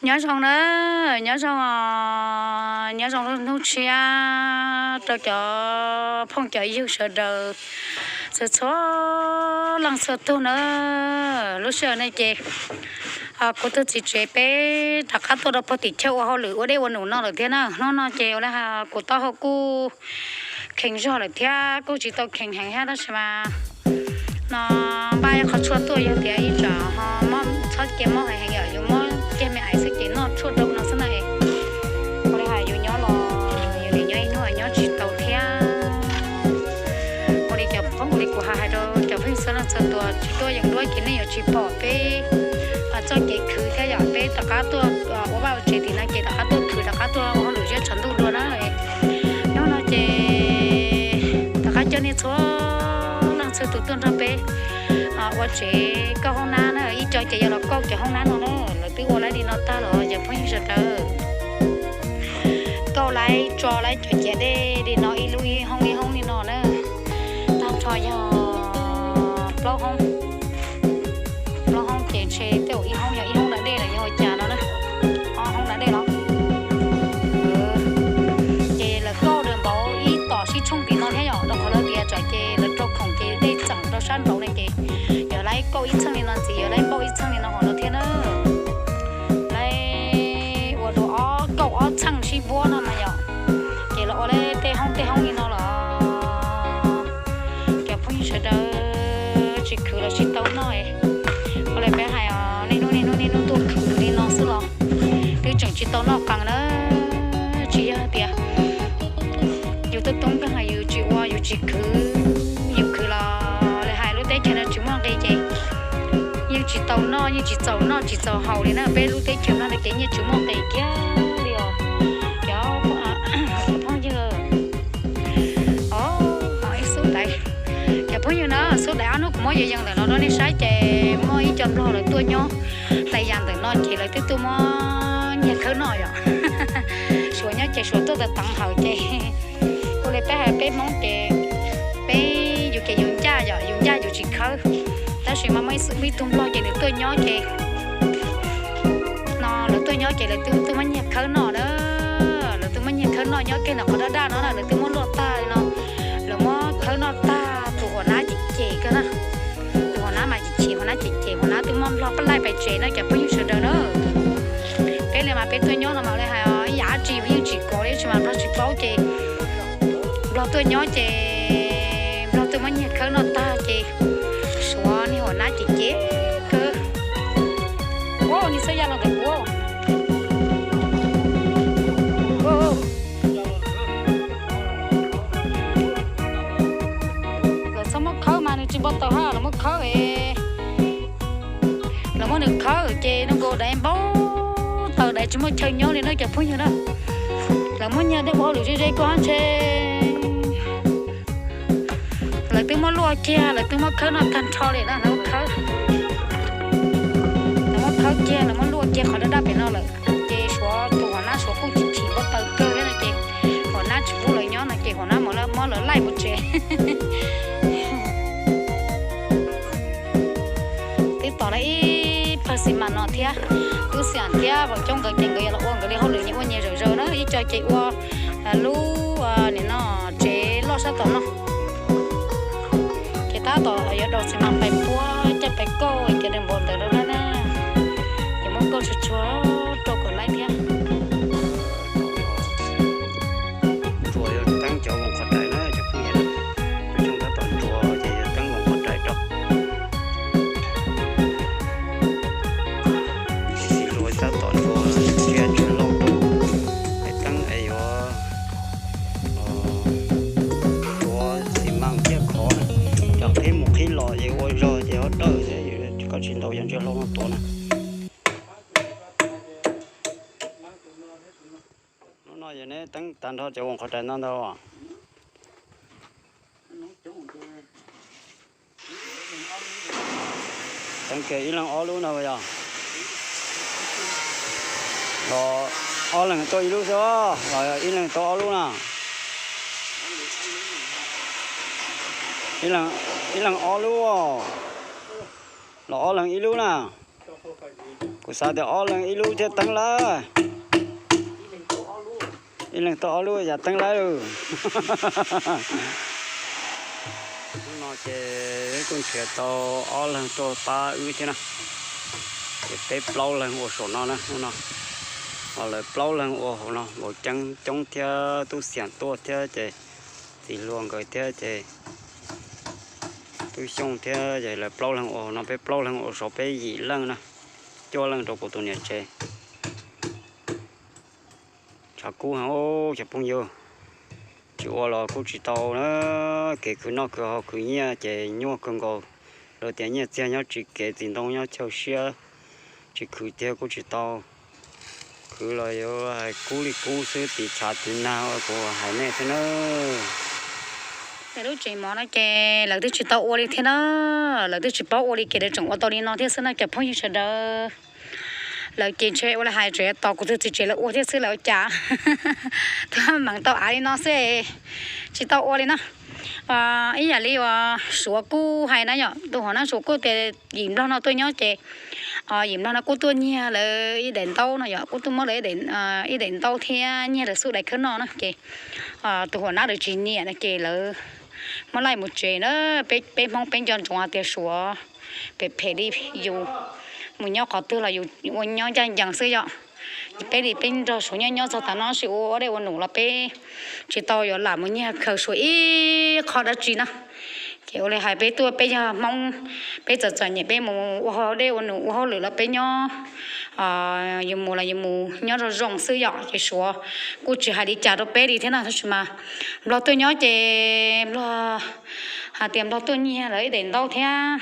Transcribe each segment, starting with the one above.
Nyob zoo na, nyob zoo, nyob zoo lub hnub tshiab rau cov phooj cov ywg sawv daws txhua txhua leej txhua tug na. Lub sij hawm no ces kuv tug txiv tsev peb rov qab tuaj rau puag tim chaw ua hauj lwm ua dej ua num no lawm thiab na. Hnub no ces ua li hais kuv taub hau kuj kheev zog lawm thiab kuj tsis tau kheev heev thiab tab sis mas no npaj ib qho tshuaj tuaj yog tias ib tsam ho mob txhob cia mob heev heev yom, yus mob kiag me ais xwb ces noj tshuaj rau no xwb na. Ua li hais yus nyob los yus nim nyob ib hnub nyob tsis tau thiab. Ua li cov phooj ua li kuv hais hais rau cov phooj ywg txhua leej txhua tus tsis tuaj yeem duab ces nej yuav tsis pom peb txoj kev khwv thiab yom. Peb rov qab tuaj ua vaj ua tsev tim no ces rov qab tuaj khwv rov qab tuaj ua hauj lwm ziab tshav ntuj dua na. Hnub no ces rov qab coj nej txhua leej txhua tus tuaj nrog peb ua tsev kauj hoob nab na. Ib co ces yog los kauj cov hoob nab no na, lawv twb ua laib li no tag los cov phooj ywg sawv daws. Kauj laib tso laib cov ciav dej li no ib lub ib hoob ib hoob li no na. Tag nrho yog plaub hoob, plaub hoob ces ntshe tej zaum ib hoob yog ib hoob da dej los yog ua cas no na. Ob hoob da dej los ces lawv kauj dua npaum ib tom sib tshooj tim no thiab yom, rau qhov lawv tias tsam ces lawv rau khoom ces dej txeem rau sab nraud ne ces yog laib kauj ib txheej li no ntxiv, yog laib npauj ib txheej li no hauv no thiab na. Laib ua dua ob kauj ob txheej sib npuab no mas yom, ces los ua laib tej hoob tej hoob li no los cov phooj ywg sawv daws tsis khwv los tsis tau noj. Ua li peb hais os, niaj hnub niaj hnub niaj hnub tuaj khwv li no xwb los twb tseem tsis tau noj qees na. Tsis yog tias yus tuaj toob nkeeg yus tsis ua yus tsis khwv, yus khwv los li hais lub teb chaws no tsis muaj nqis ces yeej tsis tau noj yeej tsis txaus noj tsis txaus haus li na. Peb lub teb chaws no ces yeej tsis muaj nqis kiag li os. Cov phooj ywg, ib xub daiv, cov phooj ywg na, xub daiv ob hnub kuv muab yees yees ntawm no rau nej saib ces muaj ib co nplog lawv tuaj nyob tais yas ntawm no ces lawv twb tuaj muab nyiag khawb noj yom. Suav nyob ces Suav tuaj tau teev hawm ces ua li peb hais peb Hmoob ces peb yus ces yus ncaj yom, yus ncaj yus tsis khawb. Tab sis mas muaj ib tug nplog ces nws tuaj nyob ces no lawv tuaj nyob ces lawv twb tuaj muab nyiag khawb noj na. Lawv twb muab nyiag khawb noj nyob kiag ntawm qhov daj daj no na, lawv twb muab luaj tag li no. Lawv muab khawb noj tag, tus huam nab ces cem kawg na. Tus huam nab mas ces cem, huam nab ces cem, huam nab twb muab nplog pab laij pais tsev na cov phooj ywg sawv daws na. Peb li mas peb tuaj nyob no mas li hais ib yam dab tsi mas yeej tsis kov li, tab sis mas nplog tsis paub ces nplog tuaj nyob ces nplog tuaj muab nyiag khawb noj tag ces Suav niag huam nab ces cem kawg. Ua niag xwb ya los ntawm kuv. Lawv txhob muab khawb mas nws tsis npau taws hab, lawv muab khawb es lawv muab nws khawb ces nws nkaus daiv npau taws, daiv tsis muaj chaw nyob li na cov phooj ywg na. Lawv muab nyiag tej ua hauj lwm ze ze koj ntshe. Lawv twb muab luaj kiag, lawv twb muab khawb noj tag nrho li na, lawv muab khawb, lawv muab khawb kiag, lawv muab luaj kiag qhov daj daj pem no lawm. Ces Suav tus huam nab Suav kuj chim chim npau taws kawg thiab no ces huam nab tsis pub lawv nyob no ces huam nab muab lawv laij mus tsev. Twb tom lawv ib pawg xis mas no thiab, tub xis mas thiab vam coob nkawd ces nkawd yuav los ua nkawd li hauj lwm nyias ua nyias zawm zaws na, ib co ces ua lub nim no tsev loj sab tom no. Ces tab tom yuav daus xis mas pais puab coj pais kauj cov daim npaum ntawd rau na, ces muab kauj tsuag tsuag rau kom laib thiab. Ntsuas yuav teeb cov voos qhov rais na cov phooj ywg, tus xyoo tab tom ntsuas ces yuav teeb voos qhov rais rau. Ntsuas tab tom ntsuas ntsia ntsia loj rau, es teeb es yuav ntsuas xis mas thiab khov na, cov qhib mus qhib los ces ua zog ces ho dawj thiab, koj tsis ntaus yog ntsia hlau no tuav na. Hnub no yog neb teeb tag nrho cov voos qhov rais no ntag. Teeb kiag ib leeg ob lub no yog, los ob leeg tau ib lub xwb los ib leeg tau ob lub na? Ib leeg ob lub, los ob leeg ib lub na? Kuv xav tias ob leeg ib lub thiaj teeb lawm. Ib leeg tau ob lub yam teeb lawm. Hnub no ces wb kuj nrhiav tau ob leeg tuaj pab wb thiab na. Ces peb plaub leeg ua saum no na hnub no. Ho lawv plaub leeg ua hauv no, vauv ceeb coob thiab tub xiam tuaj thiab ces txiv hluas nkawd thiab ces tub xyooj thiab ces lawv plaub leeg ua hauv no, peb plaub leeg ua saud peb yim leej na. Cuaj leej rau kuv tus niam tsev. Tshav kub heev cov phooj ywg, tsis ua los kuj tsis tau na. Kev khwv noj khwv haus khwv nyiaj ces nyuaj kawg nkaus. Luag tias nyiaj txiag nyob tsis kev, txiv ntoo nyob chaw siab, tsis khwv tiag kuj tsis tau. Khwv los yuav hais kub li kub xwb, tiv tshav tiv nag kuv hais nej thiab na. Lub tsev mov no ces lawv twb tsis tau ua li thiab na, lawv twb tsis paub ua li ces lawv tseem ua tau li no thiab xwb na cov phooj ywg sawv daws. Lawv ces ntshe ua li hais tseem tos kuv tus txiv tsev lawv ua thiab xwb lawv ua cas. Tuaj meem tau av li no xwb, tsis tau ua li na. Ib yam li uas Suav kuj hais na yom, tus hauv nab Suav kuj tias yim nplog no tuaj nyob ces yim nplog no kuj tuaj nyiag lawv ib daim ntaub no yom, kuj tuaj muab lawv ib daim ntaub thiab nyiag lawv xub dais khawb noj na ces tus hauv nab lawv tsis nyiam no ces lawv muab laij mus tsev na. Peb Hmoob peb nco ntsoov hais tias Suav phem phem li, yus mus nyob qhov twg los yus ua nyob ncaj ncees xwb yom. Peb li peb nrog Suav nyob nyob txog tav no sis ua ua dej ua num los peb tsis tau yuav lam mus nyiag khaws Suav ib qho dab tsi na. Ces ua li hais peb tuaj peb yog Hmoob, peb txom txom nyem peb mus ua dej ua num ua hauj lwm los peb nyob, yus mus los yus mus nyob zoo zoo xwb yom, ces Suav kuj tsis hais li cas rau peb li thiab na. Tab sis mas Nplog tuaj nyob ces Nplog hais tias Nplog tuaj nyiag lawv ib daim ntaub thiab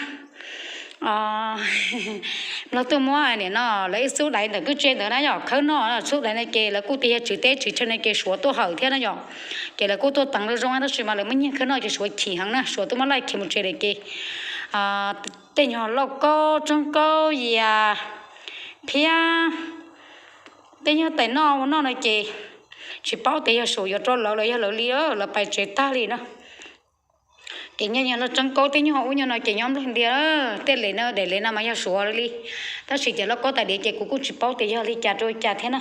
Nplog tuaj muab nim no lawv ib xub dais ntawm kwj tse ntawd na yom, khawb noj xub dais no ces lawv kuj tias yog tswv teb tswv chaw no ces Suav tuaj hawm thiab na yom. Ces lawv kuj tuaj teev zoo zoo tab sis mas lawv muab nyiag khawb noj ces Suav chim heev na, Suav twb muab laij khiav mus tsev lawm ces tej nyuag lauj kaub tsob kaub yas thiab tej nyuag tais noj ua noj no ces tsis paub tias yog Suav yuav rau lawv los yog lawv li, lawv pais tsev tag li na. Ces nyob nyob lauj tsob kaub tej nyuag ub nyuag no ces nyob Nplog ntiag, tej le no daim le no mas yog Suav li. Tab sis ces lauj kaub tais diav ces kuv kuj tsis paub tias yog li cas rau cas thiab na.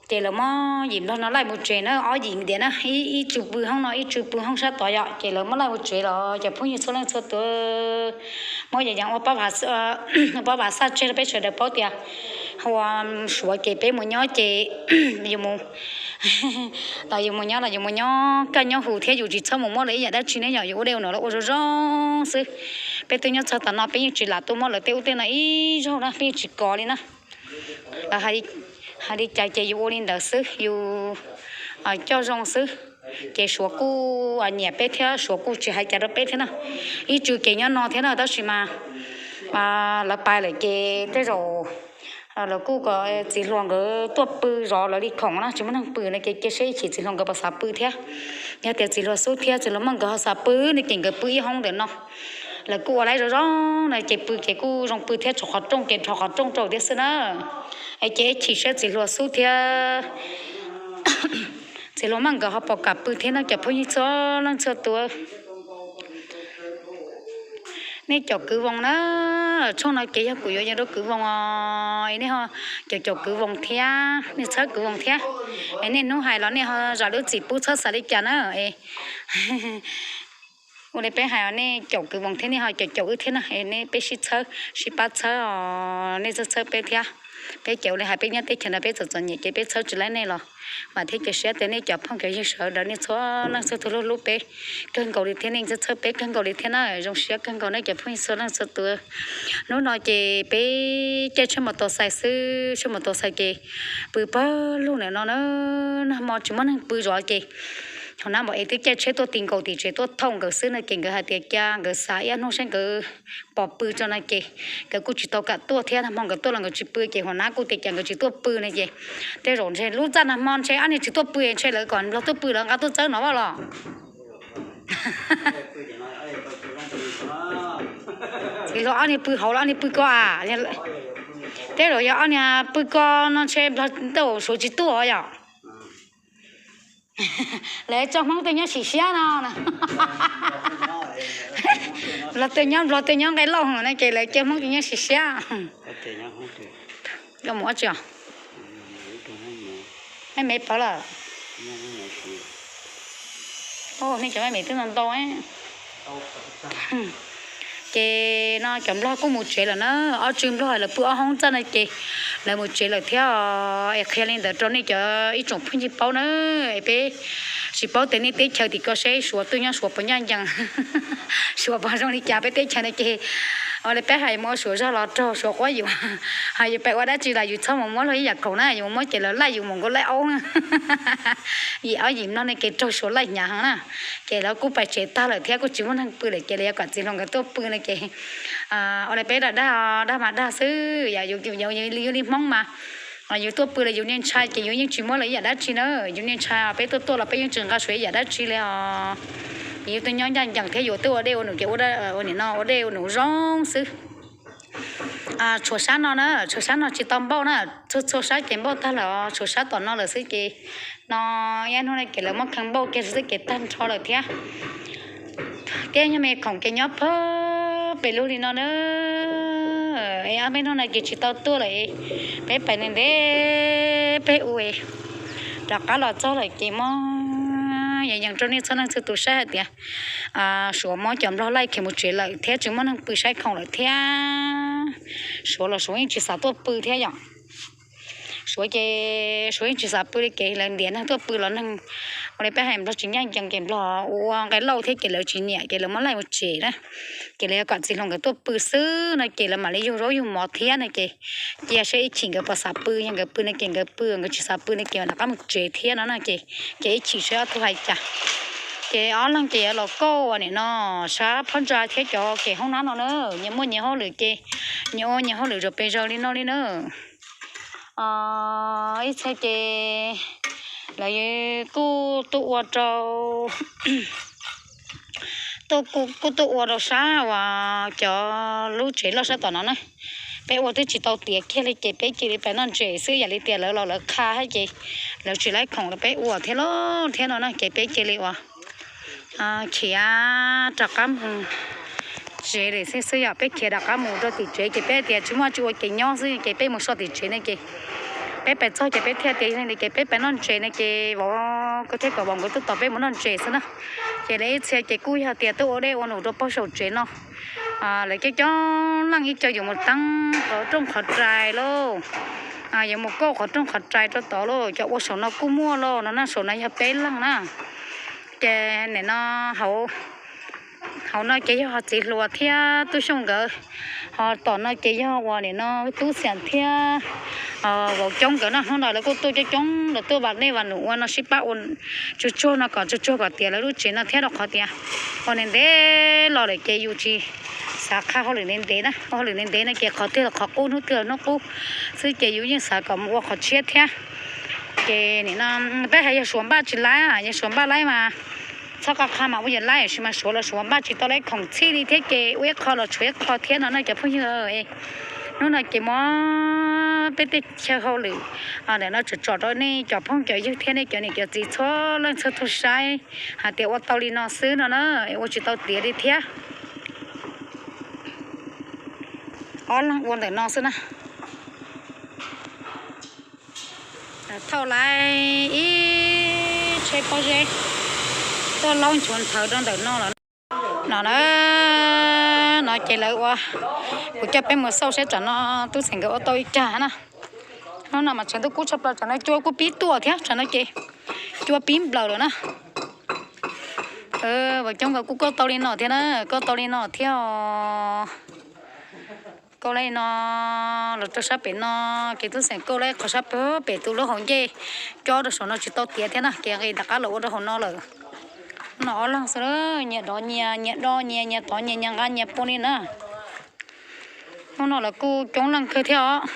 Ces lawv muab yim Nplog no laij mus tsev na, ob yim diav na, ib tsw pw hoob no ib tsw pw hoob sab tod yom, ces lawv muab laij mus tsev los cov phooj ywg txhua leej txhua tus, muab yam yam ua pob vav xaj tseg rau peb sawv daws paub tias ua Suav ces peb mus nyob ces yus mus los yus mus nyob los yus mus nyob kaj nyob huv thiab yus tsis txhob mus muab lawv ib yam dab tsi ne yom, yus ua dej ua num los ua zoo zoo xwb. Peb twb nyob txog tav no peb yeej tsis lam tuaj muab lawv tej ub tej no ib zaug na, peb yeej tsis kov li na. Lawv hais li cas ces yus ua li ntawd xwb, yus coj zoo xwb. Ces Suav kuj nyiam peb thiab Suav kuj tsis hais cas rau peb thiab na. Ib tsw kev nyob no thiab na tab sis mas lawv pais lawm ces tej zaum lawv kuj kom txiv hluas nkawd tuaj pw zov lawv li khoom na, tsis muaj neeg pw no ces cia seb ib chim txiv hluas nkawd puas xav pw thiab. Yog tias txiv hluas xub thiab txiv hluas maj nkawd ho xav pw no ces nkawd pw ib hoob ntawm no. Lawv kuj ua laib zoo zoo no ces pw ces kuj zoo pw thiab, tshuav qhov rooj ces rho qhov rooj rau thiab xwb na. Es ces ib chim seb txiv hluas xub thiab txiv hluas maj nkawd ho puas kam pw thiab no cov phooj ywg txhua leej txhua tus. Nej caum kwv Voos na, tshooj no ces yog kuv yuav yees rau kwv Voos os, nej ho caum caum kwv Voos thiab, nej txhawb kwv Voos thiab. Es niaj hnub hais los nej ho zam lub txim pub txhawb xav li cas na. Ua li peb hais os, nej caum kwv Voos thiab nej ho caum caum wb thiab na, es nej peb sib txhawb sib pab txhawb os, nej txhawb txhawb peb thiab. Peb ces ua li hais peb nyob teb chaws no peb txom txom nyem ces peb txhawb tsis laib nej los vam thiab cia siab tias nej cov phooj cov ywg sawv daws nej txhua leej txhua tus hlub hlub peb kawg nkaus li thiab, nej txhawb txhawb peb kawg nkaus li thiab na, zoo siab kawg nkaus nej cov phooj ywg txhua leej txhua tus. Hnub no ces peb caij tsheb mos tos xais xwb, tsheb mos tos xais ces pw pawg lug ntawm no na, nag hmo tsis muaj neeg pw zov ces hauv nab npam es twb caij tsheb tuaj ti nkaus tim tsev tuaj thauj nkawd xwb no ces nkawd hais tias cia nkawd xav ib hnub seb nkawd pom pw tso no ces nkawd kuj tsis tau kam tuaj thiab, nag hmo nkawd tuaj los nkawd tsis pw ces hauv nab kuj tias cas nkawd tsis tuaj pw no ces tej zaum ntshe lub txaj nag hmo ntshe ob niag tsis tuaj pw ntshe lawv kom Nplog tuaj pw lawv nqa tuaj txawb no vaj los. Txiv hluas ob niag pw hauv los ob niag pw ko a? Tej zaum yog ob niag pw ko no ntshe Nplog tej zaum Suav tsis tuaj yom. Lawv coj Hmoob tuaj nyob sim siab no. Nplog tuaj nyob, Nplog tuaj nyob nqe lauj no ces lawv coj Hmoob tuaj nyob sim siab. Koj mus ua tsi os? Maj me pov lawm. Nej cov maj me twb ntau ntau. Ces no cov Nplog kuj mus tsev lawm na, ob tswv Nplog lawv pw ob hoob txaj no ces lawv mus tsev lawm thiab. Es qhia li ntawd rau nej cov ib tsoom phooj ywg paub na, es peb tsis paub tias nej teb chaws tim ko seb Suav tuaj nyob Suav puas ncaj ncees, Suav puas zoo li cas peb teb chaws no ces ua li peb hais mus ua Suav zog los raug Suav quab yus, ho yus pais ua dab tsi los yus txhob mus muab luag ib yam khoom na, yus mus muab ces lawv laij yus mus nkaus laij aub. Yim ob yim no ne ces raug Suav laij hnyav heev na. Ces lawv kuj pais tsev tag lawm thiab kuj tsis muaj neeg pw lawm ces lawv yuav kom txiv hluas nkawd tuaj pw no ces ua li peb dag dag dag mas dag xwb, yus li Hmoob mas yus tuaj pw los yus niaj ntshai ces yus yeej tsis muab lawv ib yam dab tsi na, yus niaj ntshai peb tuaj tuaj los peb yeej tsis nqa Suav ib yam dab tsi li os. Yus tuaj nyob ncaj ncees thiab yus twb ua dej ua num ces ua nim no ua dej ua num zoo xwb. Tshuav sab no na, tshuav sab no tsis tau npauj na, txhua txhua sab ces npauj tag lawm, tshuav sab tom no lawm xwb ces no ib hnub no ces lawv muab kheev npauj kiag xwb ces tag nrho lawm thiab. Tej nyuag me khoom ces nyob pag pem lug li no na. Es ob peb hnub no ces tsis tau tuaj lawm, peb pais ntev ntev peb ua, rov qab los txog lawm ces muab yees yees rau nej txhua leej txhua tus saib hais tias Suav muab cov Nplog laij khiav mus tsev lawm thiab tsis muaj neeg pw saib khoom lawm thiab. Suav los Suav yeej tsis xav tuaj pw thiab yom. Suav ces Suav yeej tsis xav pw li ces lawv ntiav neeg tuaj pw los neeg ua li peb hais Nplog tsis ncaj ncees ces Nplog ua nqe lauj thiab ces lawv tsis nyiam ces lawv muab laij mus tsev na. Ces lawv yuav kom txiv hluas nkawd tuaj pw xwb no ces lawv mam li yug zaub yug mov thiab no ces cia seb ib chim nkawd puas xav pw, yog nkawd pw no ces nkawd pw, nkawd tsis xav pw no ces rov qab mus tsev thiab no na ces ces ib chim seb ob tug hais cas. Ces ob leeg ces yuav los kauj ua nim no sab phab ntsa thiab cov kem hoob nab no na, nyias muaj nyias hauj lwm ces nyias ua nyias hauj lwm rau pes zaws li no li na. Ib txhia ces lawv kuj tuaj ua rau, kuj tuaj ua rau sab uas cov lub tsev loj sab tom no na. Peb ua twb tsis tau tiav kiag li ces peb cia li pais noj ntses xwb, yam li tias lawv los lawv qha thiab ces lawv tsis laij khoom los peb ua thiab lauj thiab no na ces peb cia li ua khiav rov qab mus tsev lawm xwb xwb yom. Peb khiav rov qab mus rau tim tsev ces peb tias tsis muaj tsis ua ces nyob xwb ces peb mus so tim tsev no ces peb pais txog ces peb thiaj tias yog li ntawd ces peb pais noj ntses no ces vauv ko thiab kom vauv nkawd tuaj tos peb mus noj ntses xwb na. Ces lawv ib txhia ces kuj yog tias tuaj ua dej ua num rau pog saum tsev no. Lawv coob coob leej ib co yuav mus teeb qhov rooj qhov rais lauj, yuav mus kauj qhov rooj qhov rais rau tod lauj. Cov ua saum no kuj muaj lauj no na, saum no yog peb leeg na. Ces nim no hauv no ces yog txiv hluas thiab tub xyooj nkawd, ho tom no ces yog uas nim no tub xiam thiab vauv coob nkawd no. Hnub no lawv kuj tuaj coob coob, lawv tuaj vam dej vam num ua no sib pab ua tsuag tsuag no kom tsuag tsuag kom tiav lawv lub tsev no thiab rau qhov tias ua ntev ntev los lawm ces yus tsis xav qha hauj lwm ntev ntev na, hauj lwm ntev ntev no ces qhov twg los qhov qub, hnub twg los hnub qub xwb ces yus yeej xav kom mus ua qhov tshiab thiab. Ces nim no peb hais yog Suav npaj tsis laib, yog Suav npaj laib mas txhob qha qha mas ua yam laib, tab sis mas Suav los Suav npaj tsis tau laib khoom txhij li thiab ces ua ib qho los tshuav ib qho thiab no na cov phooj ywg. Hnub no ces muab peb tej chaw hauj lwm ntawm no tsom tsom rau nej cov phooj cov ywg thiab nej cov niam cov txiv txhua leej txhua tus saib hais tias ua tau li no xwb no na, ua tsis tau tiav li thiab. Ob leeg ua ntawm no xwb na. Thauj laib ib tsheb pob zeb tuaj laub nchuav nthawv rau ntawm no lawm no na. No ces lawv ua, kuv coj peb mus xauj seb tsam no tub txeem nkawd ua tau li cas na. Hnub no mas tseem ntuj kub tshaj plaws, tsam no cua kuj pib tuaj thiab, tsam no ces cua pib nplawm lawm na. Vam coob nkawd kuj kauj tau li no thiab na, kauj tau li no thiab os. Kauj li no los rau sab pem no, ces tub xeem kauj li qhov sab pem tus lub hauv ncej cob rau saum no tsis tau tiav thiab na, ces nqis rov qab los ua rau hauv no lawm. No ob leeg xwb, nyias dov nyias, nyias do nyias, nyias tov nyias, nyias nqa nyias pua li na. Hnub no lawv kuj coob leej kawg thiab os.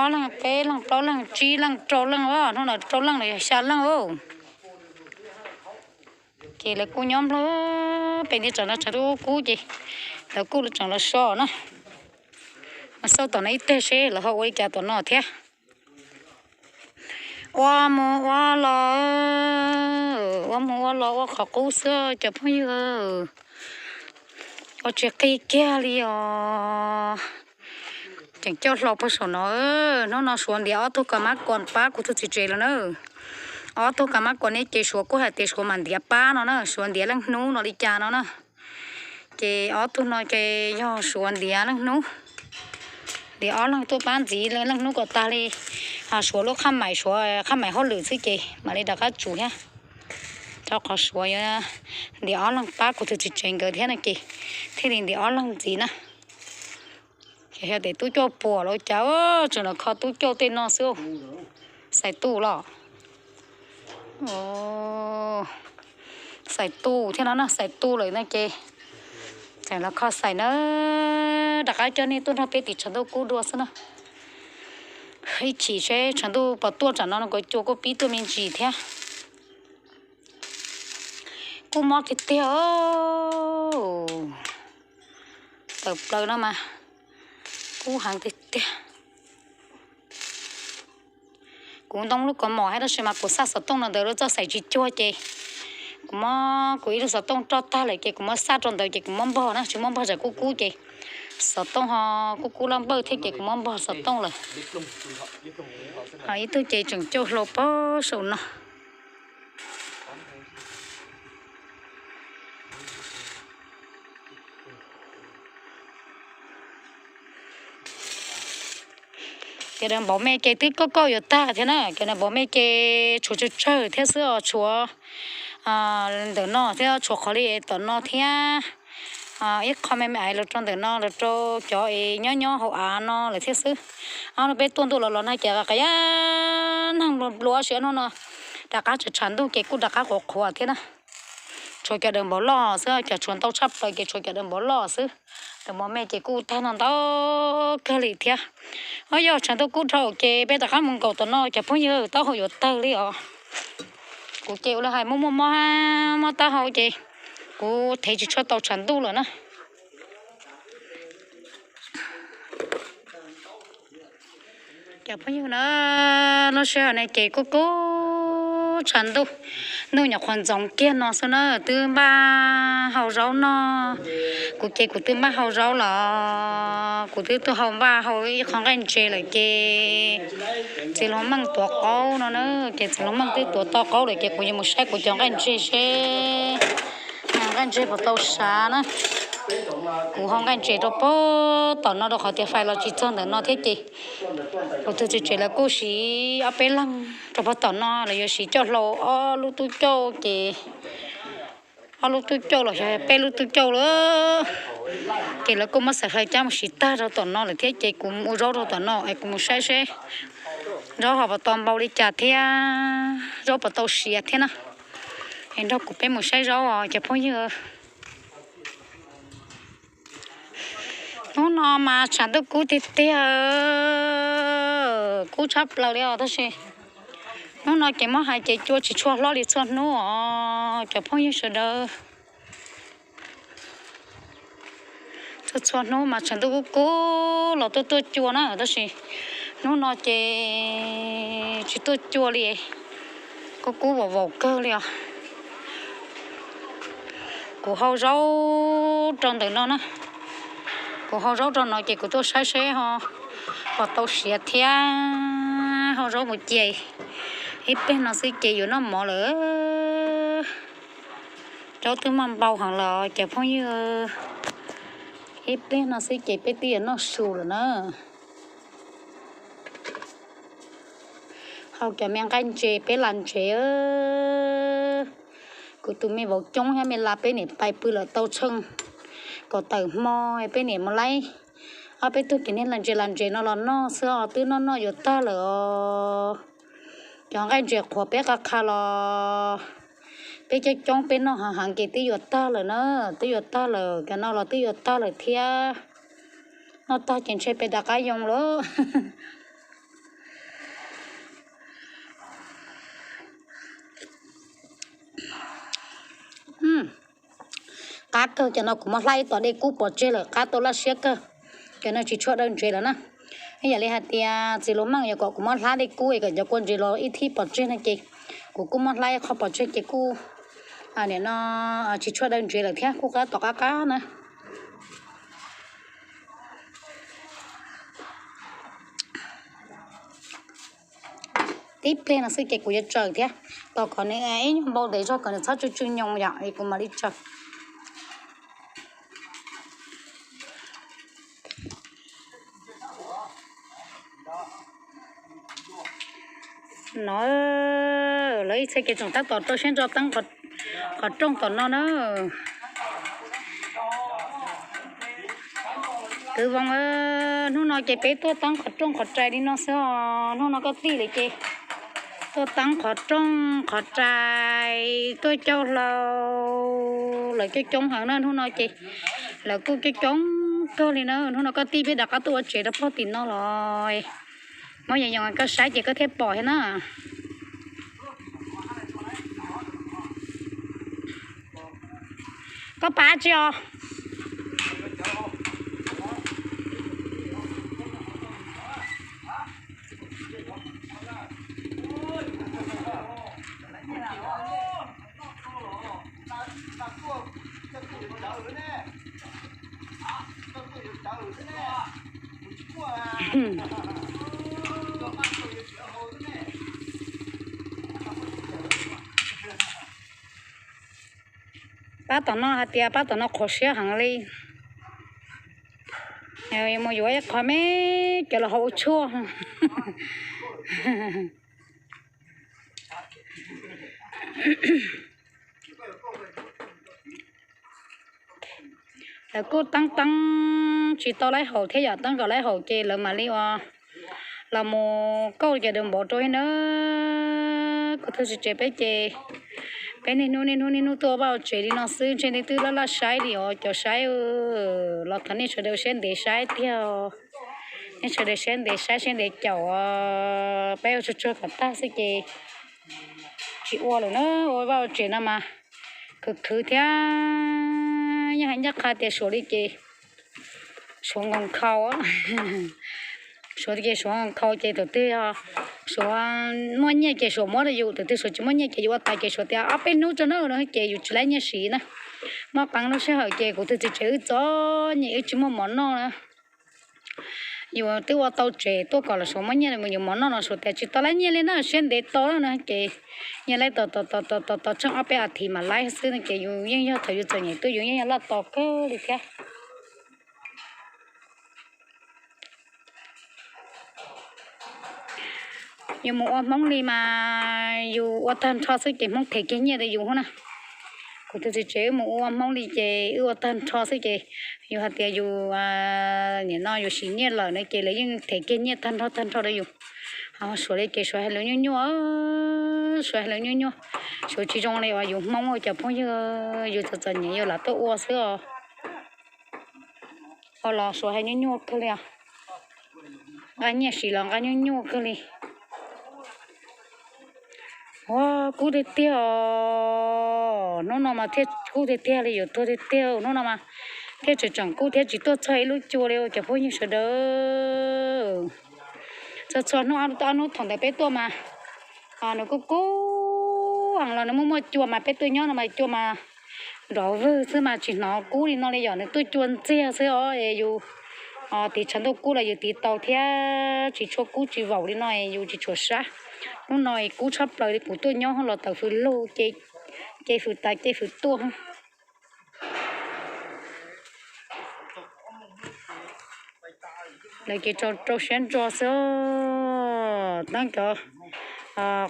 Ob leeg, peb leeg, plaub leeg, tsib leej, rau leej os, hnub no rau leej los yog xya leej os. Ces lawv kuj nyob nplog pem nti tsam no tsam lub kub ces lawv kuj tseem los so na. Xauj tom no ib teg seb lawv ho ua li cas tom no thiab. Ua mus ua los, ua mus ua los ua qhov qub xwb cov phooj ywg. Ua tsis qig kiag li os. Tseem coj hlau pag saum no. Hnub no Suav ntiav ob tug ka mab kuas pab kuv tus txiv tsev lawm na. Ob tug ka mab kuas ne ces Suav kuj hais tias Suav mam ntiav pab no na, Suav ntiav leej hnub no li cas no na. Ces ob tug no ces yog Suav ntiav leej hnub. Ntiav ob leeg tuaj pab ntxiv leej hnub kom tag li. Suav lub qhab maim, Suav qhab maim hauj lwm xwb ces mam li rov qab tsum thiab. Rau qhov Suav yuav ntiav ob leeg pab kuv tus txiv tsev nkawd thiab no ces thiaj li ntiav ob leeg ntxiv na. Ces yog tias tub cauj puas los cas, tseem los kho tub cauj tej no xwb. Xais tu los. Xais tu thiab no na, xais tu lawm no ces tseem los kho xais na. Rov qab coj nej tuaj nrog peb tim tshav ntuj kub dua xwb na. Ib chim seb tshav ntuj puas tuaj tsam no kuv cua kuj pib tuaj me ntsis thiab. Kub mob tiag tiag. Tawm plaws no mas kub heev tiag tiag. Kuv ntoo lub kaus mom thiab tab sis mas kuv xaj xov tooj no ntawd lub txoj xaim tsis cuag ces kuv muab kuv ib lub xov tooj roj tag lawm ces kuv muab xaj rau ntawd ces kuv muab npog na, tsis muab npog tsam kub kub ces xov tooj ho kub kub laj npawj thiab ces kuv muab npog xov tooj lawm. Ho ib tug ces tseem cauj hlau pag saum no. Cov daws npaum me ces twb kauj kauj yuav tag thiab na, cov daws npaum me ces tshuav tsawg tsawg thiab xwb os, tshuav ntawm no thiab tshuav qhov li tom no thiab. Ib qho me me aiv los rau ntawm no los rau cov es nyob nyob hauv av no lawm thiab xwb. Ob no peb tuaj ntuj los los no ces qa yab neeg nplua siab no no, rov qab tshav tshav ntuj ces kuj rov qab qhuav qhuav thiab na. Tshuav cov daws npaum loj xwb, cov tshuav ntau tshaj plaws ces tshuav cov daws npaum loj xwb. Daws npaum me ces kuj tag no ntau kawg li thiab. Ob, yog tshav ntuj kub dhau ces peb rov qab mus nkaum tom no cov phooj ywg, taub hau yuav tawg li os. Kuv ces ua li hais muaj muaj mob, mob taub hau ces kuv thev tsis tshua tau tshav ntuj lawm na. Cov phooj ywg na, lub sij hawm no ces kuj kub tshav ntuj, ntuj nyuam qhuav ntxoov kiag no xwb na, twb npaj hau zaub noj. Kuv ces kuv twb npaj hau zaub los, kuv twb tuaj hau npaj hau ib qho nqaij ntses lawm ces txiv hluas Meej tuav qaub no na, ces txiv hluas Meej twb tuav tau qaub lawm ces kuv yuav mus saib kuv cov nqaij ntses seb nqaij ntses puas tau sav na. Kuv hau nqaij ntses rau pag tom no rau qhov tias fais los tsis txog ntawm no thiab ces kuv tus txiv tsev lawv kuj siv ob peb leeg rau pag tom no, lawv yuav siv coj hlau ob lub tub cauj ces ob lub tub cauj los yog peb lub tub cauj lawm. Ces lawv kuj muab xaim fais cab mus siv tag rau tom no lawm thiab ces kuv mus ua zaub rau tom no es kuv mus saib seb zaub ho puas tau npau li cas thiab zaub puas tau siav thiab na. Es nrog kuv peb mus saib zaub os cov phooj ywg. Hnub no mas tshav ntuj kub tiag tiag, kub tshaj plaws li os tab sis hnub no ces muab hais ces cua tsis tshua hlob li txhua hnub os cov phooj ywg sawv daws. Txhua txhua hnub mas tshav ntuj kub kub los tuaj tuaj cua na tab sis hnub no ces tsis tuaj cua li, kub kub vaum vaum kawg li os. Kuv hau zaub rau ntawm no na, kuv hau zaub rau no ces kuv tuaj saib seb ho puas tau siav thiab hau zaub mus cia ib pliag no xwb ces yuav noj mov lawm. Zaub twb muaj npau heev los cov phooj ywg, ib pliag no xwb ces peb twb yuav noj su lawm na. Hau cov me nqaij ntses peb las ntses, kuv tus me vauv coob thiab me las peb niam pais pw lawm tau tsheej kaum tawm hmo, peb niam mus laib ob peb tug kiv niag las ntses las ntses no los noj xwb os, twb noj noj yuav tag lawm os. Cov nqaij ntses qhuav peb qa qha los peb coob coob peb noj heev heev ces twb yuav tag lawm na, twb yuav tag lawm, cov no los twb yuav tag lawm thiab. Noj tag ces ntshe peb rov qab yoo lawm. Qab kawg, cov no kuv muab hlab ib tom dej kub pov tseg lawm, qab tau laj siab kawg. Cov no tsis tshua daw ntses lawm na. Yam li hais tias txiv Lus Meej yuav kom kuv muab hlab dej kub es kom cov kua ntses los ib thib pov tseg no ces kuv kuj muab hlab ib qho pov tseg ces kuj nim no tsis tshua daw ntsev lawm thiab, kuj qab tom qab qab na. Tib pliag no xwb ces kuv yuav tsaws thiab, tos kom nws ib nyuag npau ntev zog kom nws txhob tsw tsw nyoos yom es kuv mam li tsaws. No lawv ib txhia ces tseem tab tom rau siab ntso teeb qhov rooj tom no na. Kwv Voos, hnub no ces peb tuaj teeb qhov rooj qhov rais li no xwb os. Hnub no koj tij lawv ces tuaj teeb qhov rooj qhov rais, tuaj cauj hlau, lawv coob coob heev na. Hnub no ces lawv kuj coob coob kawg li na. Hnub no koj tij peb rov qab tuaj ua tsev rau pog tim no los, muab yees yees koj saib ces koj thiaj pom thiab na. Koj pab tsi os? Pab tom no hais tias pab tom no qhuav siab heev li. Mus yuav ib qho me cov los hau ua tshuaj. Lawv kuj teeb teeb tsis tau laib haum thiab yom, teeb kom laib haum ces lawv mam li ua los mus kauj cov daus npaum rau thiab na. Kuv tus txiv tsev peb ces peb niaj hnub niaj hnub niaj hnub tuaj vaj tsev li no xwb, ntshe nws twb laj laj saib li os cov saib. Los thov nej sawv daws siab ntev saib tiag, nej sawv daws siab ntev saib siab ntev caum, peb ua tsuag tsuag kom tag xwb ces tsis ua lawm na. Ua vaj ua tsev no mas khwv khwv thiab, yeej hais ncaj qha tias suav li ces suav nkaus nkhaus. Suav ces suav nkaus nkhaus ces tus twg suav muaj nyiaj ces suav muab rau yus, tus twg suav tsis muaj nyiaj ces yus ua tas ces suav tias ob peb hnub tso na no ces yus tsis laib nyiaj siv na. Muaj qee lub sij hawm ces kuv tus txiv tsev wb txom nyem wb tsis muaj mov noj na. Yus twb ua tau tsev tuaj kom los suav muab nyiaj mus yuav mov noj los suav tias tsis tau laib nyiaj li na, siab ntev tau na ces yeej laib tos tos tos tos tos tsheej ob peb as thiv mam laib xwb no ces yus yeej yog thaum yus txom nyem tuaj yus yeej yog laj tos kawg li thiab. Yus mus ua Hmoob li mas yus ua tag nrho xwb ces Hmoob them kiag nyiaj rau yus na. Kuv tus txiv tsev wb mus ua Hmoob li ces wb ua tag nrho xwb ces yus hais tias yus nim no yus siv nyiaj lawm na ces lawv yeej them kiag nyiaj tag nrho tag nrho rau yus. Suav li ces suav hais lus nyuaj nyuaj, suav hais lus nyuaj nyuaj. Suav tsis zoo li uas yus Hmoob cov phooj ywg, yus txom txom nyem yus lam tuaj ua xwb os. Ua los suav hais nyuaj nyuaj kawg li os. Nqa nyiaj siv los nqa nyuaj nyuaj kawg li. Ua kub tiag tiag os, hnub no mas thiaj kub tiag tiag li, yuav tuag tiag tiag hnub no mas thiaj tseem tseem kub thiab tsis tuaj txog ib lub cua li cov phooj ywg sawv daws. Txhua txhua hnub ob hnub thaum ntawd peb tuaj mas nws kuj kub heev los nws muaj muaj cua mas peb tuaj nyob no mas cua mas nrov vwg xwb mas tsis hnov kub li no li yom, nws tuaj cua ntxiag xwb os es yus tiv tshav ntuj kub los yus tiv tau thiab tsis tshua kub tsis vaum li no es yus tsis tshua sab. Hnub no es kub tshaj plaws li, kuv tuaj nyob los tawm fws lug, ce fws tas ce fws tuaj. Lawv ces rau siab ntso xwb, teeb cov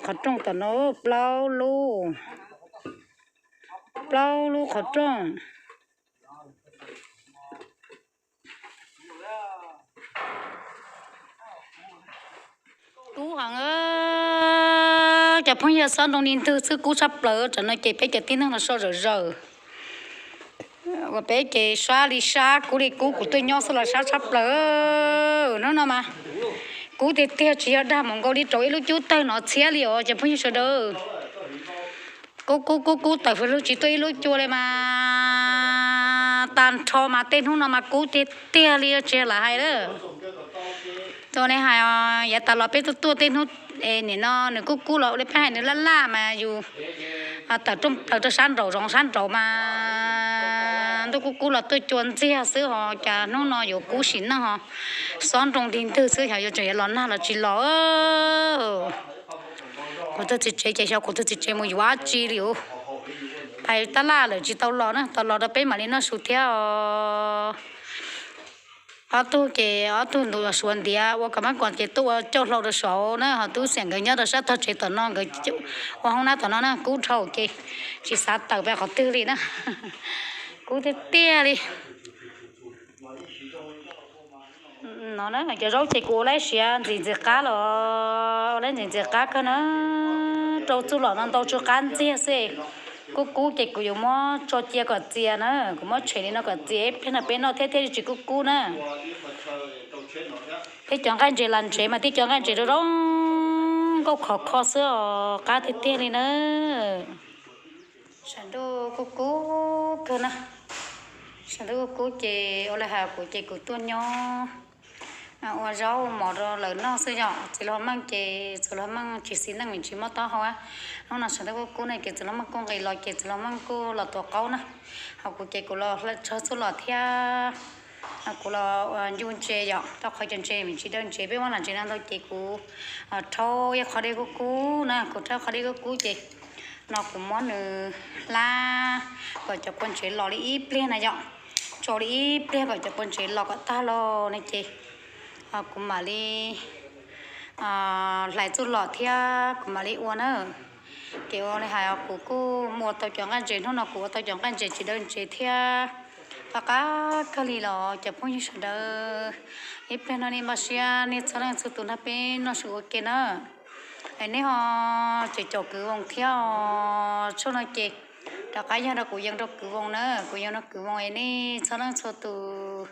qhov rooj tom no plaub lub, plaub lub qhov rooj. Kub heev, cov phooj ywg, xob ntoo li ntwg xwb kub tshaj plaws. Tam no ces peb cov tib neeg los so zawm zaws uas peb ces sab li sab, kub li kub, kuv tuaj nyob xwb los sab tshaj plaws. Hnub no mas kub tiag tiag, tsis yog dag mus nkaus li rau ib lub cub tawg no txhiab li os cov phooj ywg sawv daws. Kub kub kub kub tawm fws lug tsis tuaj ib lub cua li mas tag nrho mas tej hnub no mas kub tiag tiag li tsis lam hais lawm. Tus ne hais yav tas los peb tuaj tuaj tej hnub, nim no nws kub kub los ua li peb hais nws laj laj mas yus tawm rooj plaws rau sab nraum zoov sab nraud mas ntuj kub kub los tuaj cua ntxiag xwb ho cas hnub no yuav kub sim neej ho xob nroo ntig ntwg xwb xyov yuav tseem yuav los nag los tsis los. Kuv tus txiv tsev ces xyov kuv tus txiv tsev mus yuav dab tsi li os. Pais tab laj lawm tsis tau los na, tau los rau peb mam li noj su thiab os. Ob tug ces ob tug ntu suav ntiav ua kom mab kom ces tuaj ua coj hlau rau saud na, ho tub xiam nkawd nyob rau sab tog tsev tom no nkawd ua hoob nab tom no na, kub dhau ces tsis xav tawm pem qhov twg li na. Kub tiag tiag li. No cov zaub ces kuv ua laib siav ntxim ntxim qab los, ua laib ntxim ntxim qab kawg na. Rau txuj lom no ntau tsw qab ntxiag xwb. Kub kub ces kuv yuav muab tso cia kom txias na, kuv muab tshem li no kom txias ib pliag no peb noj thiab thiaj li tsis kub kub na. Thiab cov nqaij ntses las ntsev mas thiab cov nqaij ntses rau zoo nkauj khov kho xwb os, qab tiag tiag li na. Saum ntuj kub kub kawg na. Saum ntuj kub kub ces ua li hais kuv ces kuv tuaj nyob ua zaub mov rau lawv noj xwb yom. Txiv Hluas Meej ces Txiv Hluas Meej tsis xis neej vim tsis mob taub hau. Hnub no saum ntuj kub kub ne ces Txiv Hluas Meej kuj nqis los ces Txiv Hluas Meej kuj los tuav qaub na. Ho kuv ces kuv los hlais txog txuj lom thiab kuv los ncu ntses yom, rau qhov cov ntses vim tsis daw ntses peb muab lam ntses no ntau ces kuv rhaub ib qho dej kub kub na, kuv rhaub qho dej kub kub ces no kuv muab nws hlab kom cov kua ntses los li ib pliag na yom, tso li ib pliag kom cov kua ntses los kom tag los ne ces kuv mam li hlais txuj lom thiab kuv mam li ua na. Ces ua li hais kuv kuj mus ua tau cov nqaij ntses, hnub no kuv ua tau cov nqaij ntses tsis daw ntses thiab. Qab qab kawg li los cov phooj ywg sawv daws, ib pliag no nej npaj siab nej txhua leej txhua tus nrog peb noj su ua ke na. Es nej ho ces caum kwv voos thiab os, tshooj no ces rov qab yog rau kuv yees rau kwv voos na, kuv yees rau kwv voos es nej txhua leej txhua tus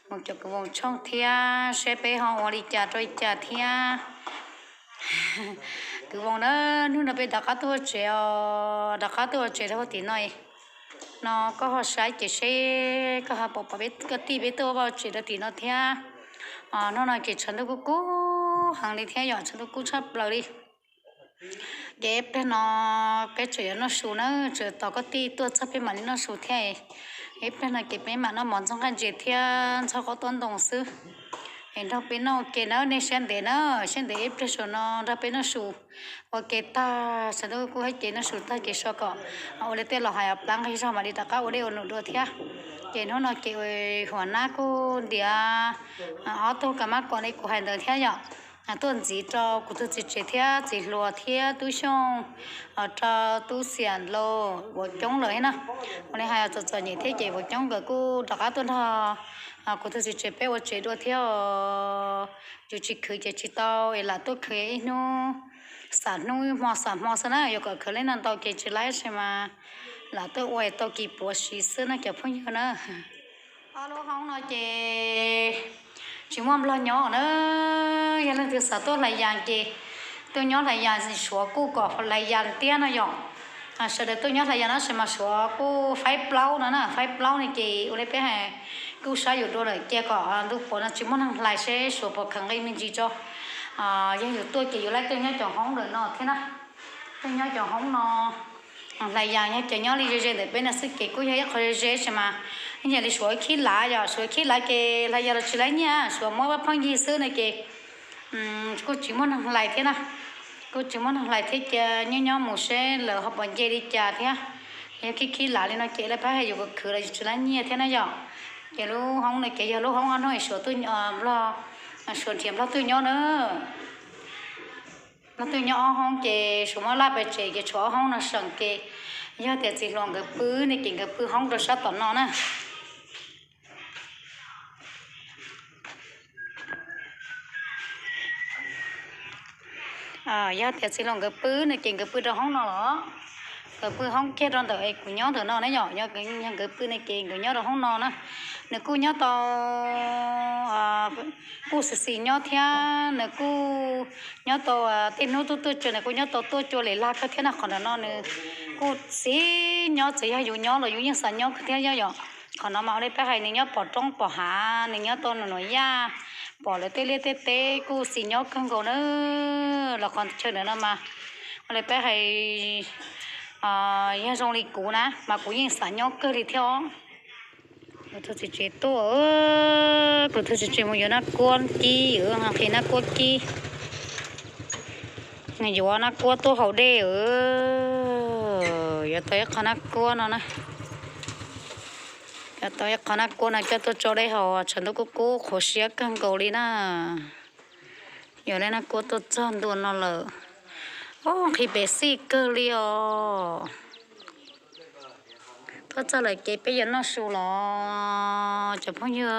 mus caum kwv voos tshooj thiab seb peb ho ua li cas rau li cas thiab. Kwv voos na, hnub no peb rov qab tuaj ua tsev os, rov qab tuaj ua tsev rau tim no. No koj ho saib ces seb koj ho pom pom peb kwv tij peb tuaj ua tsev rau tim no thiab. Hnub no ces tshav ntuj kub kub heev li thiab yom, tshav ntuj kub tshaj plaws li. Ces ib pliag no peb tseem yuav noj su na, tseem tos kwv tij tuaj txog peb mam li noj su thiab. Ib pliag no ces peb mam noj mov ntxuag nqaij ntses thiab ntxuag qaub tuab ntoo xwb. Es nrog peb noj ua ke na, nej siab ntev na, siab ntev ib pliag saum no nrog peb noj su ua ke tag, tshav ntuj kub kub ces noj su tag ces so kom ua li tej los hais plab nqig zog mam li rov qab ua dej ua num dua thiab. Ces hnub no ces huam nab kuj ntiav ob tug kav mab kom li kuv hais ntawd thiab yom. Tuaj ntxiv rau kuv tus txiv tsev thiab txiv hluas thiab tub Xyooj, rau tub Xiam Lauj, Vuas Coob lawm thiab na. Ua li hais txom txom nyem thiab ces Vuas Coob nkawd kuj rov qab tuaj nrog kuv tus txiv tsev peb ua tsev dua thiab. Yus tsis khwv ces tsis tau es lam tuaj khwv ib hnub, xam hnub hmo xam hmo xwb na, yuav kom khwv li no ntau ces tsis laib tab sis mas lam tuaj ua es tau kis puav siv xwb na cov phooj ywg na. Ob lub hoob no ces tsis muaj nplog nyob na, yog leej twg xav tuaj hlais yas ces tuaj nyob hlais yas, Suav kuj kom hlais yas tiag no yom. Sawv daws tuaj nyob hlais yas no tab sis mas Suav kuj faib plaub no na, faib plaub ne ces ua li peb hais kuj saib yus dua lawm cia kom ntu puav no tsis muaj neeg hlais seb Suav puas khaws nqi me ntsis tso. Yog yus tuaj ces yus laib tuaj nyob cov hoob ntawm no thiab na. Tuaj nyob cov hoob no hlais yas yog cov nyob li ze ze ntawm peb no xwb ces kuj yog ib qho ze ze tab sis mas ib yam li Suav khib lav yom, Suav khib lav ces hlais yas los tsis laib nyiaj, Suav muab vaj phooj ywg xwb no ces kuj tsis muaj neeg hlais thiab na. Kuj tsis muaj neeg hlais thiab cia nyob nyob mus seb lawv ho puas nce li cas thiab. Yog khib khib lav li no ces lawv pab hais yus khwv los yus tsis laib nyiaj thiab na yom. Ces lub hoob no ces yog lub hoob ob hnub Suav tuaj, Suav nrhiav nplog tuaj nyob na. Nplog tuaj nyob ob hoob ces Suav muab laj pes tsem ces tshuav ob hoob no seem ces yog tias txiv hluas nkawd pw ne ces nkawd pw hoob rau sab tom no na. Yog tias txiv hluas nkawd pw no ces nkawd pw rau hoob no los, nkawd pw hoob kiag rau ntawm es kuv nyob ntawm no na yom. Yog nkawd pw no ces nkawd nyob rau hoob no na. Nws kuj nyob tau, kuj xis xis nyob thiab nws kuj nyob tau, tej hnub tuaj tuaj cua nws kuj nyob tau tuaj cua li laj kawg thiab na. Qhov ntawm no nws kuj xis nyob, txawm yog yus nyob los yus yeej xav nyob kawg thiab yom. Qhov no mas ua li peb hais nws nyob pom roob pom hav, nws nyob tau nws nuam yaj, pom lawv tej liaj tej teb kuj xis nyob kawg nkaus na. Los qhov chaw ntawm no mas ua li peb hais yog zoo li kuv na mas kuv yeej xav nyob kawg li thiab os. Kuv tus txiv tsev tuaj, kuv tus txiv tsev mus yuav nab kuab kib, nqhis nab kuab kib, yuav nab kuab tuaj haus dej. Yuav tau ib qho nab kuab no na. Yuav tau ib qho nab kuab no coj tuaj tso dej haus tshav ntuj kub kub qhuav siab kawg nkaus li na. Yuav lawv nab kuab tuaj txog ntua no lawm. Ob, nqhis pem xij kawg li os. Tuaj txog lawm ces peb yuav noj su los cov phooj ywg.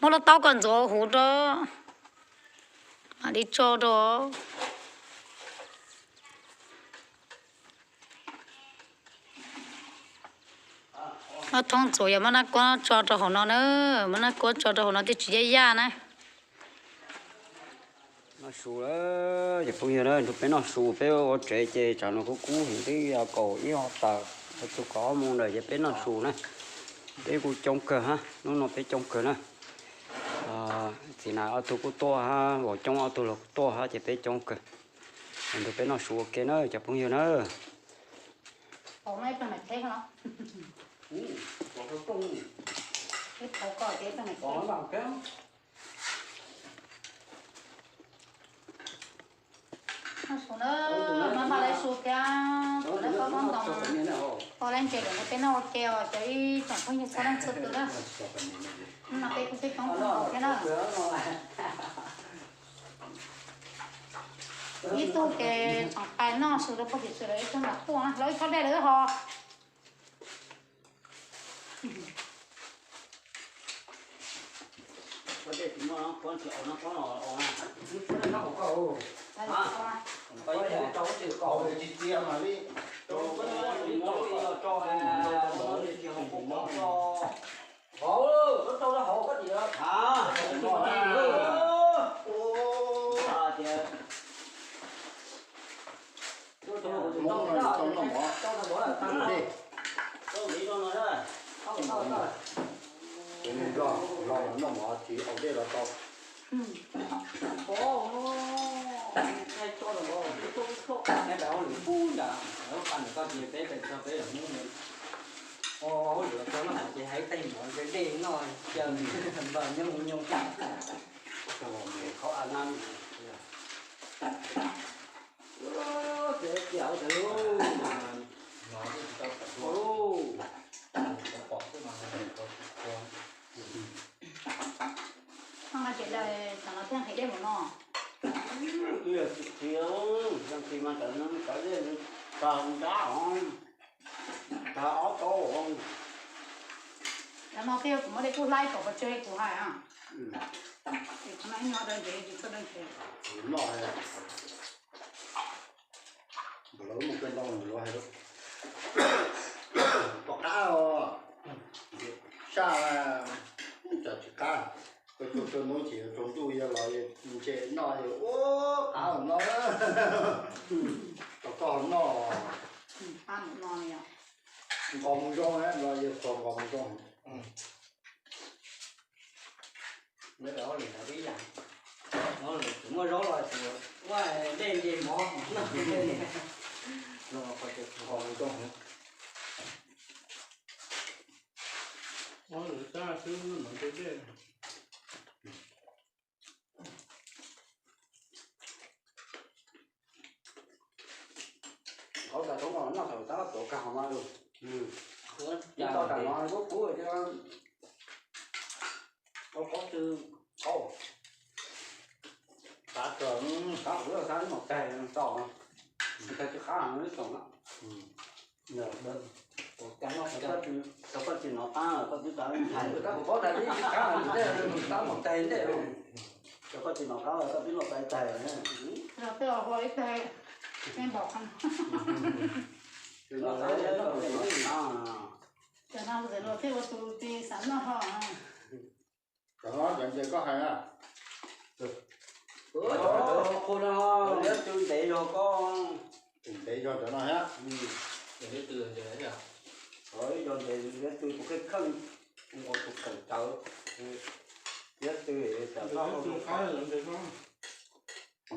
Muab lub taub kom ntxuav huv rau, mam li tso rau. Muab thoob ntxuav, yog muab nab kuab tso rau hauv no na, muab nab kuab tso rau hauv no thiaj tsis yaj yaj na. Noj su, cov phooj ywg na, nrog peb noj su, peb ua tsev ces tsam no kub kub heev twb yog kaum ib hmo taws, txog kaum ob moos lawm ces peb noj su na. Peb kuj coob kawg hab, hnub no peb coob kawg na. Txiv Nas ob tug kuj tuaj hab, Vaum Coob ob tug los kuj tuaj hab ces peb coob kawg. Nrog peb noj su ua ke na cov phooj ywg na. Noj su na, maj maj lawv su thiab, lawv pab pab ntoo, pab lawv ntses lawm no peb noj ua ke os cov ib tsoom phooj ywg txhua leej txhua tus na. No peb kuj peb coob kawg nkaus thiab na. Ib tug ces tseem pais noj su rau pog tim su lawv ib tug nram tuaj na, lawv ib tsob dej lawv ho. Noj mov tsis haus dej los tau. Lwm pub ntawd, lub qab ntawm koj ces peb pem txog peb los hnub ntawd. Hauj lwm txog noj mov ces hais tej mov dej noj caw npawg nyooj nyooj. Qhov a nab. Ua cas daws tam no thiaj nqhis dej mus no? Yog tsis qhia, yog nqhis mas tam no cov dej tag nrab os, tag ob tauv os. Tam no thiaj kuv muab dej kub hlab kom pov tseg kuv hais. Qhov no ib nyuag dawb ntsev tsis txawj dawb ntsev. Lawv mus kawg ntau lawm hais, tom qab os, saj, tsam tsis qab, koj tug kawg hnub ces tsaus ntuj yog los ntse noj yog ua qab no. Tau koj noj, nqos mus zoo no yog qhuas nqos mus zoo. Muaj zaub los ua dej nce mov. Nqos mus zoo. Qhov tas toob no noj thaum tab tuav kag hov mas lug. Ib tau tam no kub kub thiab. Qhov qhov twg qhov qab tsuas qab ua xab mos taig tau, tsis qab ib tsoom na. Cov koj tsis nov qab los koj twb qab, koj paub tas twb tsis qab, tab mos taig ntej. Cov koj tsis nov qab los koj twb noj tais taig. Cov no cov ntses koj hais na. Qhov no liab tw ntev zog koj. Ntev zog cov no thiab. Yog ntes liab tw tus kheej kheej, ua tus kheem tawv, liab tw tam noj tsis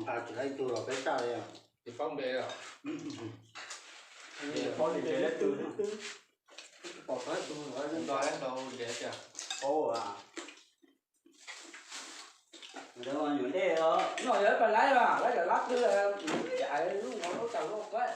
tau ib tug los peb saj li. Tsis paub npe os. Paub li npe liab tw, paub tau ib tug los nto ib tug npe tiag. Paub a. Nyuam dej os, no yog ib pab laib mas, laib cov lab twg, cais lub no lub tsaus lub kab.